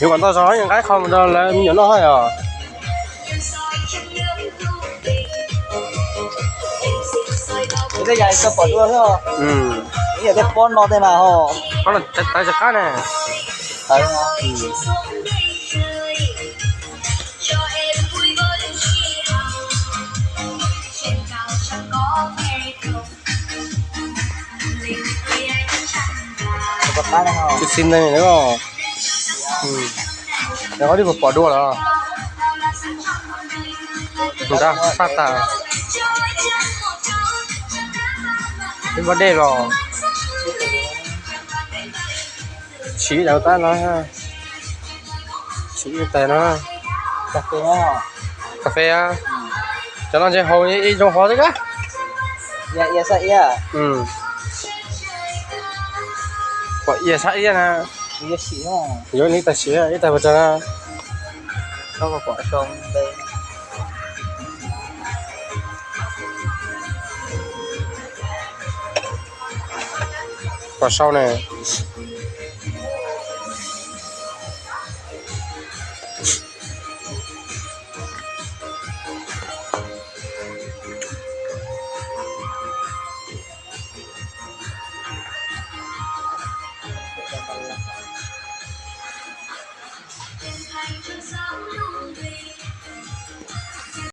Yuav kom ntau zog nqaib qho mus rau lawv me nyuam noj hos yog. Tej yam tau pom dua thiab. Yam tej pob no tej na ho. Pob no tawv tsis qab ne. Tawv. Tsis xis neeg na. Yog qhov twg pom dua los. Nrab faj tas. Peb npaj dej los. Siv daws tab no. Siv tais no. Kas fes a. Cov no ntshe haus ib zoo hov xwb kab. Pom ia sab iab na. Yuav ib tais siv ib tais puas tsawg na. Pom sau ne.